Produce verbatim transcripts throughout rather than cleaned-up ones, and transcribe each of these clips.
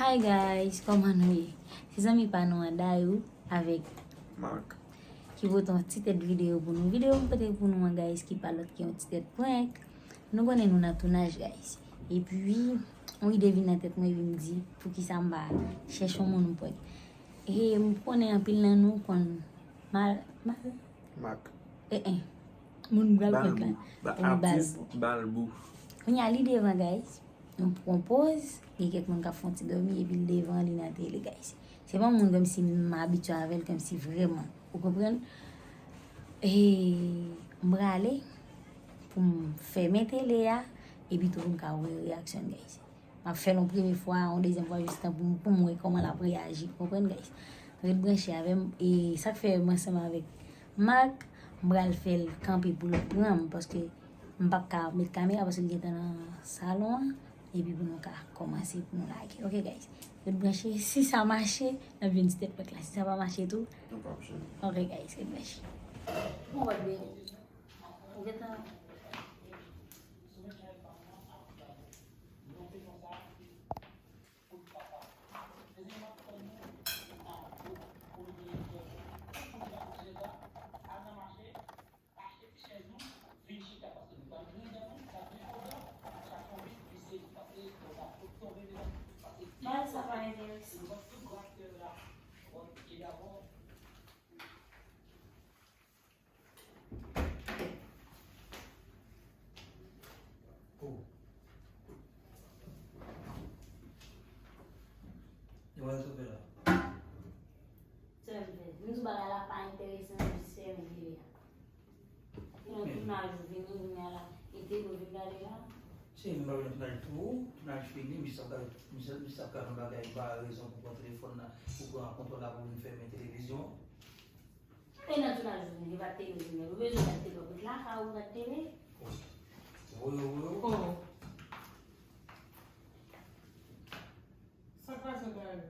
Hi guys, kòman nou ye? Se zanmi pa nou an Dayou avèk Mark ki pote yon ti tèt videyo pou nou. Videyo m pote pou nou an guys ki pa lòt ki yon ti tèt prank. Nou konnen nou nan tounaj guys. Epi yon ide vin nan tèt mwen epi m di poukisa m pa chèche yon moun m prank. E m konnen anpil nan nou konn mal mal Mak. Eh eh. Moun m pral prank la. Balbou. Wi, atis Balbou. Balbou. Kounye a li devan guys. Nou pran poz, gen kèk moun k ap fè yon ti dòmi epi l devan li nan tele guys. Se pa yon moun kòmsi m abitye avè l kòmsi vrèman. Ou konprann? E m prale pou m fèmen tele a epi tou pou m ka wè reyaksyon l guys. M ap fè l yon premye fwa, yon dezyèm fwa jistan pou m pou m wè kòman l ap reyaji. Konprann guys? Ret branche avè m e sa k fè m ansanm avèk Mark, m pral fè l kanpe pou l pran m paske m p ap ka met kamera paske l gentan nan salon an epi pou nou ka kòmanse pou nou lage. Ok guys? Ret branche, si sa mache, n ap jwenn ti tèt prank la. Si sa pa mache tou, ok guys, ret branche. Bon, wè byen. Ou gentan Bal sa pa enterese m. Oh. E wè sa w fè la. Sa m fè? M di w bagay la pa enterese m, jis fèmen tele a. Yon tounaj ou vini, kounye a la, e tele ou vin gade la. Se m pa gen tounaj pou ou, tounaj fini, misye ap gade, misye, misye ap gade yon bagay, ba rezon pou pran telefòn nan, pou pran kontwòl la, pou vin fèmen televizyon. E nan tounaj ou vini, pa t tele ou vini, ou bezwen gad tele, ou ret lakay ou gad tele. Woyo, woyo. Oh. Sa k pase, Dayou?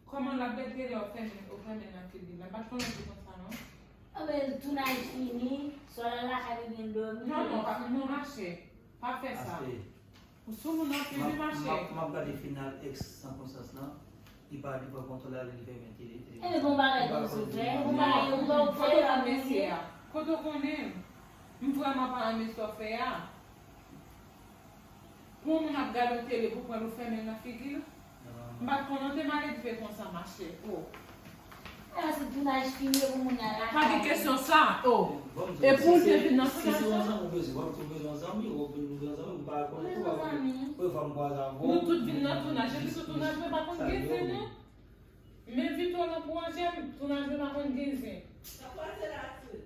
Kòman l ap gad tele, w ap fèmen, w ap fèmen nan figi l? M pa t konnen se konsa, non. Anben, tounaj fini, swa l al lakay li byen dòmi. Non, non, pa, non, machè. Pa fè sa. Ou sou moun anpil, wi, machè. M ap, m ap gade final Ex Sans Conscience lan. Li pa, li pran kontwòl la, li fèmen tele, tele. Ebyen, bon bagay pou w fè. Bon bagay pou w fè. Kote w konn mesye a? Kote w konnen? M vrèman pa renmen sa w fè a. Pou yon moun ap gade yon tele pou pran l ou fèmen l nan figi l? M pa t konnen w te maledve konsa, machè. Oh. Ala se tounaj fini pou moun nan lakay. Pa gen kesyon sa. Oh. E pou w te vin nan tounaj sa? Ou bezwen, ou bezwen zanmi, ou bezwen zanmi, ou pa konnen tou. Ou bezwen zanmi. Ou fè m kwaze avè w. Nou tout vin nan tounaj, epi sou tounaj mwen pa konn gen zen non. Men Vito lan pou Angèle, tounaj mwen pa konn gen zen. Sa pase la, sè?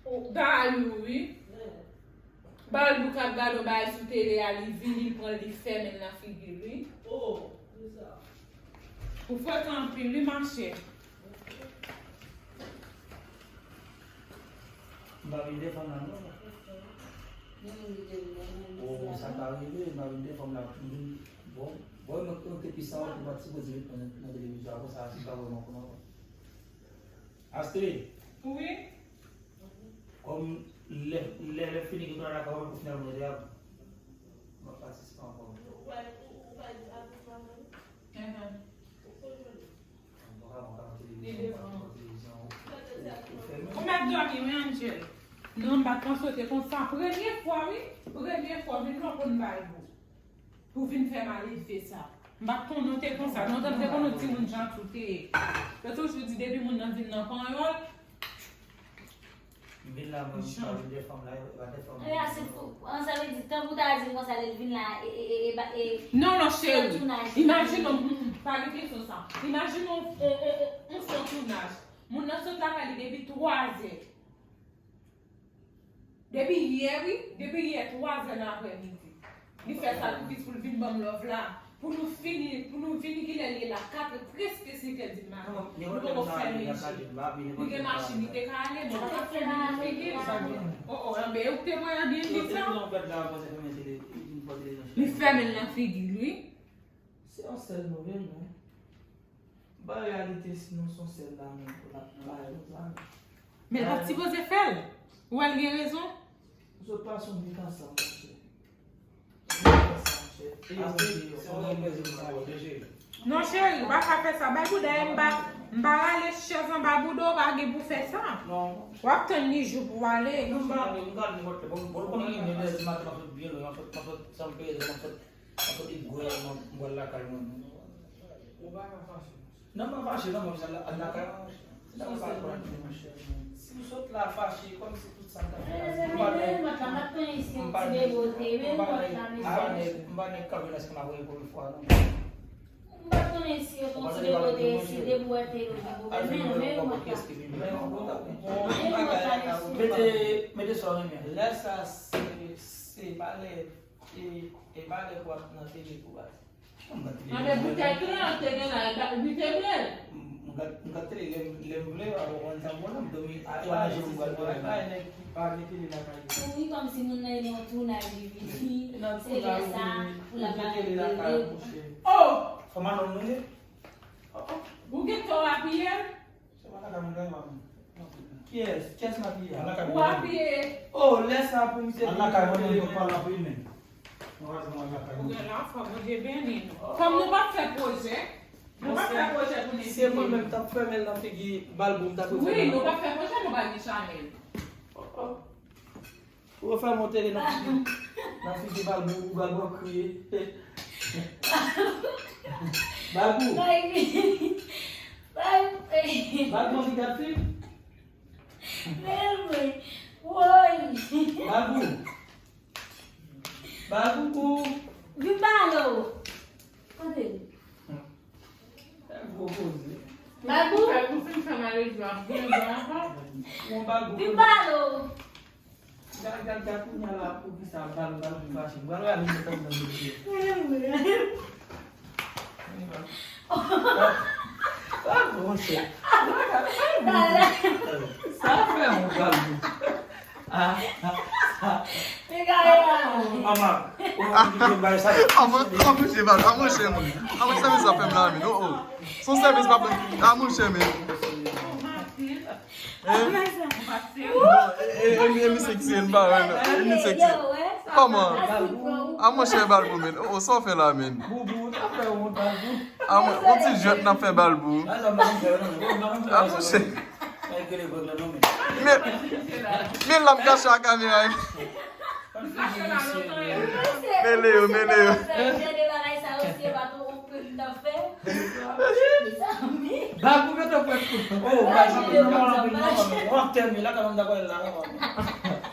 Oh, Dayou, wi. Balbou k ap gade yon bagay sou tele a, li vini, li pran l, li fèmen l nan figi l, wi. Oh, se sa. Ou frekan anpil, wi, machè. M pa vin defann la, non. Oh, sa ka rive, m pa vin defann la. Bon, bon, mwen konte pi sa, ou pa t sipoze met mwen nan televizyon a konsa, si pa vrèman konnen. Astrid. Wi. Kòm lè, lè, lè fini ki tou la ka wè pou final mwen de a. Mwen patisipe ankò. Ou pa, ou, ou pa di atis la mwen? Enhen. Ou konn jwenn. Mwen pa ka mwen ka mwen televizyon, mwen pa ka mwen televizyon. Ou mèt dòmi wi, Angel. Non, m pa t panse w te konsa. Premye fwa wi. Premye fwa, vin lò konn bay gou. Pou vin fè maledve sa. M pa t konnen w te konsa. Non, tann te konnen w timoun jan tou te ye. Yo toujou di depi moun nan vin nan panyòl. M vin la, mwen, m pa vin defann la, e pa defann. E a se fou. An, sa vle di, tankou w ta di m konsa, lè l vin la, e, e, e, e, e, non, non, cheri. Imajine w, mm, mm, pa gen kesyon sa. Imajine w, on, on, on, on fè tounaj. Moun nan sot lakay li depi twa zè. Depi yè, wi, depi yè twa zè nan aprèmidi. Li fè sakrifis pou l vin ban m love la. Pou nou fini, pou nou vini kilè l ye la, kat è, prèske senk è di maten. Nou poko fèmen je. Li gen machin, li te ka ale, men li pa fèmen nan figi l. Oh, oh, anben, ou te voye byen vit sa. Li fèmen l nan figi l, wi. Se yon sèl nou ye, non. Ban reyalite, sinon se yon sèl la, men pou l ap bay konsa. Men l pa t sipoze fè l. Ou wè l gen rezon? Zòt pase yon vit ansanm, monchè. Yon vit ansanm. Non, cheri, ou pa ka fè sa. Bay bouda, m pa, m pa rale chèz anba bouda, ou pa gen pou fè sa. W ap tann li jou pou w ale. Non, m pa ale, m ka ale nenpòt lè. Bon, bon, konnen li menm lè maten, m ap sot byen lwen, m ap sot, m ap sot San Pedro, m ap sot, m ap sot Igwe, m ap, m pral lakay mwen. Ou pa ka fache. Non, m pa fache, non, mwen al lakay mwen. Si w sot la fache, kòmsi tout sa m ta fè la, m pa nèg, m pa nèg, m pa nèg, m pa nèg Cabernet ke m ap voye premye fwa, non. M pa konnen si yo te yon ti debote isi, depi w wè te yo gen pwoblèm, men non, men yo mòt la. Men yo mòt la, mesye. Mete, mete sò nan men. Lè sa, se, se pa lè, e, e pa lè pou ap nan tele pou baz. Anben boutèy tou la, te gen la, e pa, li te byen. M, m gad, m gad tele lè m, lè m vle, a, ou konn sa m konnen, m dòmi, a, e pa nèg ki pa gen tele lakay yo. Wi, kòmsi moun nan e nan yon tounaj li vini, se lè sa, pou l ap arete. Oh! Fò m al nan moun ye? Ou gen tan w apiye? Se pa lakay moun nan, e pa moun. Kiyès? Kiyès m apiye a? Ou apiye. Oh, lè sa pou misye vini. Al lakay mwen, mwen pa la pou li menm. Mwen pa di mwen al lakay mwen. Ou gen lafwa, Bondye beni nou. Kòm nou pa fè pwojè, nou pa fè pwojè pou nou. Se mwen menm t ap fèmen l nan figi Balbou, m t ap fèmen l. Wi, nou pa fè pwojè, nou pa gen chanèl. Ou fè monte li nan figi, nan figi Balbou, Balbou ap kriye. Balbou. Balbou. Balbou anvi gad fim. Men mwen. Woy. Balbou. Balbou pou. Vin pale w. Kote l? Babou? Babou fin fè malezi w ap vin ankò. Vin ba nou. Gad, gad, gad, kounye a la, poukisa Babou, Babou fache? Mwen, mwen, mwen, mwen, mwen. Ah, monchè. Sa fè yon Babou. Ah, ah, ah. Mama, ou, ou, ou, bay sa. Avan, avan, chè, avan, chè, moun. Avan, sèvis sa fè m la, men. Oh, oh. Son sèvis pa fè. Ah, monchè, men. Hein? E, e, e, e, misye ki se yon baron, non. E, misye ki se. Kòman? Ah, monchè, Balbou, men. Oh, oh, sa w fè la, men. Ah, mon, on ti jwèt n ap fè Balbou. Ah, monchè. Men, men l ap kache a kamera. Mele yo, mele yo. Babou, mete w prèt. Oh, Babou, non, non, non, non, non. Wap tèl mi la, kanmenm dakò la.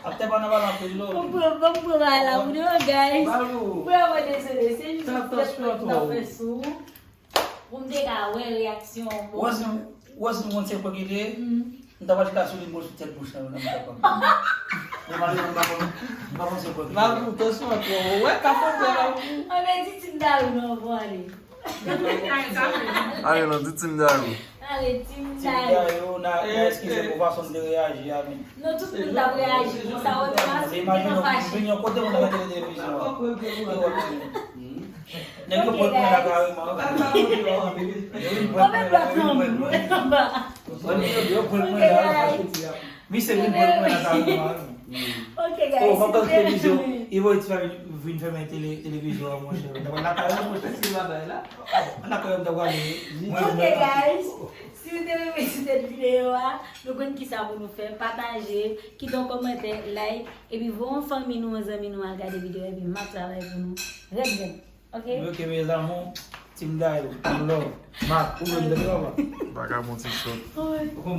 Ap tèl pa nan pale anpil, non. Bon, bon, bon, bon, la, ou non, guys. Babou. Vrèman dezole, se jis yon ti tèt mwen ki t ap fè sou. Pou m te ka wè reyaksyon w, bon. Ou wè si, ou wè si m konn se kwè ki te ye? M ta pral chita sou li, m pral sou tèt bouch la, nan m ta konn. Men malere m pa konn, m pa konn se kwè ki te ye. Babou, tansyon an twò wo. Wè, ka fè bèl la. Anben, di Tim Darou non, bon, ale. Ale non, di Tim Darou. Ale, Tim Darou. Tim Darou, na, na eskize pou fason m te reyaji a, men. Non, tout moun t ap reyaji konsa, wè, men si m te nan fache. Imajine w vin yon kote moun nan mete televizyon an. Nèg yo pran pwen la kareman. Yo vin pran pwen la, yo vin pran pwen la. Yo pran pwen la. Misye vin pran pwen la kareman. Ok, guys, oh, si nou te renmen. Ivo X vin fèmen tele, televizyon an, monchè. Nan lakay la, monchè, si la bay la. Nan lakay la, m ta pral. Ok, guys, si nou te renmen ti tèt videyo a, nou konn kisa pou nou fè. Pataje, kite yon kòmantè, like, epi voye yon fanmi nou, yon zanmi nou al gade videyo a, epi m ap travay pou nou. Rèd, rèd. Ok. Ok, mes amours, Team Dayo, one love. Mak, ou menm, tande papa. Vagabon ti sòt. Ou konn